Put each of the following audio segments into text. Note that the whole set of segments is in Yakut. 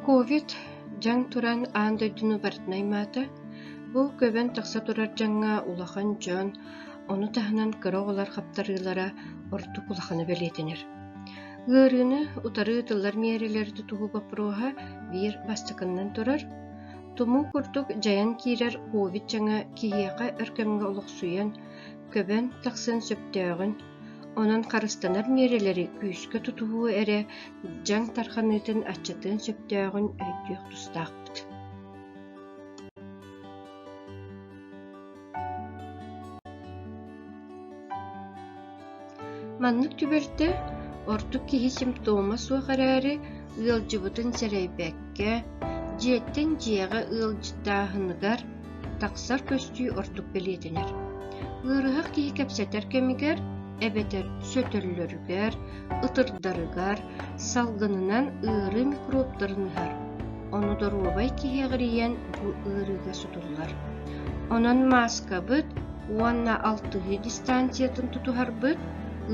Ковид дьаҥ туран аан дойдуну барытын аймаата. Бу көбөн тахса турар дьаҥҥа улахан дьон, ону таһынан кыра оҕолор хаптарыылара ордук улахана бэлиэтэнэр. Ыарыыны утары ыытыллар миэрэлэри тутуһуу боппуруоһа биир бастакыннан турар. Тумуу курдук дьайан киирэр ковид дьаҥа киһиэхэ өр кэмҥэ олохсуйан, көбөн тахсыан сөптөөҕүн, онон харыстанар миэрэлэри күүскэ тутуһуу эрэ дьаҥ тарҕаныытын аччатыан сөптөөҕүн өйдүөх тустаахпыт. Маннык түбэлтэ ордук киһи симптома суох эрээри ыалдьыбытын сэрэйбэккэ, дьиэттэн дьиэҕэ ыалдьыттааһыныгар тахсар көстүү ордук бэлиэтэнэр. Ыарыһах киһи кэпсэтэр кэмигэр эбэтэр сөтөллөрүгэр, ытырдарыгар салгынынан ыарыы микробтарын ыһар, ону доруобай киһи эҕирийэн бу ыарыыга сутуллар. Онон мааскабыт уонна алтыһыы дистанциятын тутуһарбыт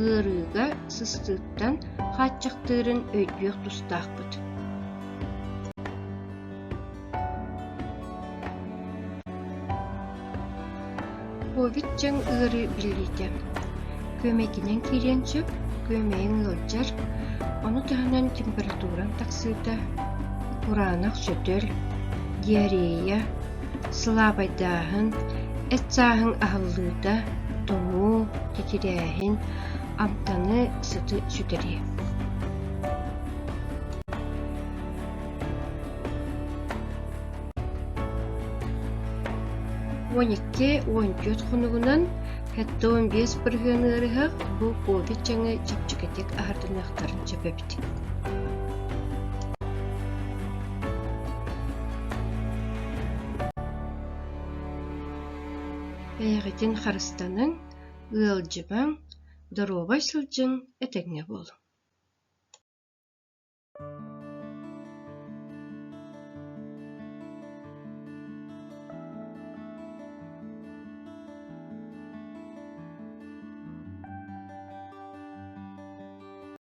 ыарыыга сыстыыттан хааччахтыырын өйдүөх тустаахпыт. Ковид дьаҥ ыарыы биллиитэ Күөмэйгинэн киириэн сөп, күөмэйиҥ ыалдьар, ону таһынан температураҥ тахсыыта, кураанах сөтөл, диарея, сылаабайдааһын, эт сааһыҥ аһыллыыта, тоҥуу, титирээһин, амтаны, сыты сүтэрии. 12-14 хонугунан 75% ыарыһах бу ковид дьаҥы чэпчэкитик аһардыныахтарын сөп эбит. Бэйэҕитин харыстаныҥ, ыалдьыбаҥ, доруобай сылдьыҥ, этэҥҥэ буолуҥ.